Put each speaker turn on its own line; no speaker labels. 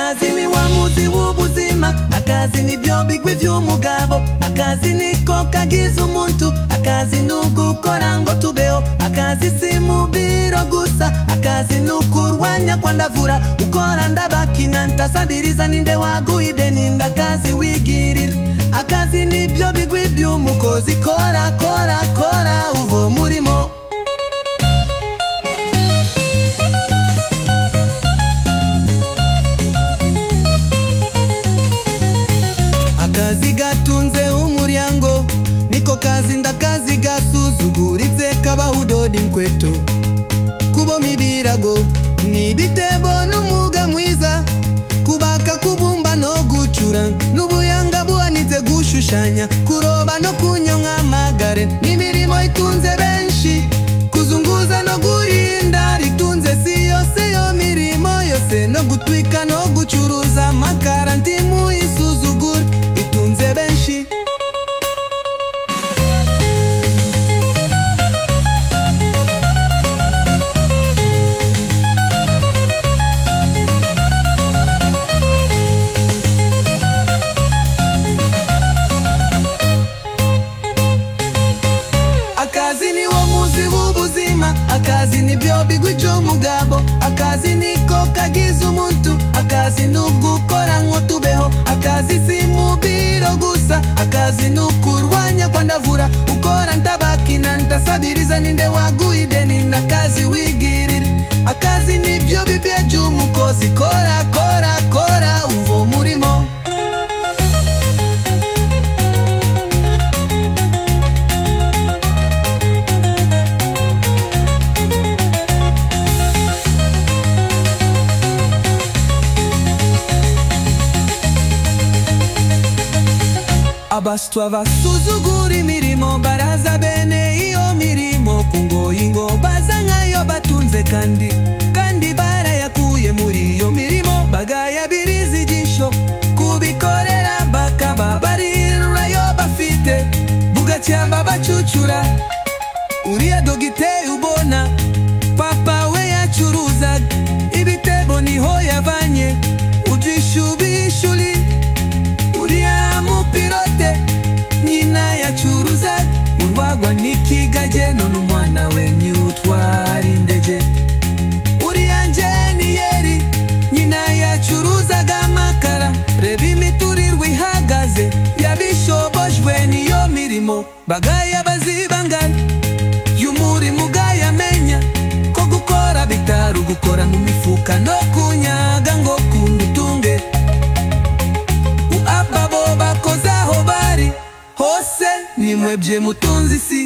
Akazi ni wa muzi w'ubuzima, akazi ni byo bigwi by'umugabo, akazi niko kagize umuntu, akazi nugukora ngo tubeho, akazi si mu biro gusa, akazi nukurwanya kwandavura, ukora ndabakina ntasabiriza ninde waguha ideni, akazi wigirira, akazi ni byo bigwi by'umukozi, kora kora kora uvo murimo. Akazi gatunze umuryango, niko kazi ndakazi gasuzuguritse kabaho udoda inkweto, kuboma ibirago n'ibitebo n'umwuga mwiza, kubaka kubumba no gucura n'ubuyanga buhanitse gushushanya, kuroba no kunyonga amagare n'imirimo itunze benshi, kuzunguza no guhinda ritunze si yose yo mirimo yose, no gutwika no gucuruza amakara ntimuyisuzugure itunze benshi. Akazi ni wo muzi w'ubuzima, akazi ni byo bigwi by'umugabo, akazi niko kagize umuntu, akazi nugukora ngo tubeho, akazi si mu biro gusa, akazi nukurwanya kwandavura, ukora ntabakina ntasabiriza ninde waguha ideni, akazi wigirira, akazi ni byo bibye by'umukozi, kora kora kora uvo murimo. Abaswa basuzugura imirimo baraza bene iyo mirimo ku ngoyi ngo baza nkayo batunze kandi barayakuye muri iyo mirimo, bagayabiriza igisho kubikorera bakaba barirurayo bafite bugacyamba bacucura. Uriya dogiteri ubona papa we yacuruzaga ibitebo niho yavanye udishubishuli, uriya mupilote nyina yacuruza urwagwa n'ikigage none umwana we niwutwara indege, uriya njeniyeri nyina yacuruzaga amakara, reba imiturirwa ihagaze yabishobojwe niyo mirimo, bagaya bazibangana y'umurimo ugayamenya ko gukora bitari ugukora mu mifuka no kunyaga ngo kundutunge. Ababo bakoze aho bari hose nimwebye mutunze isi.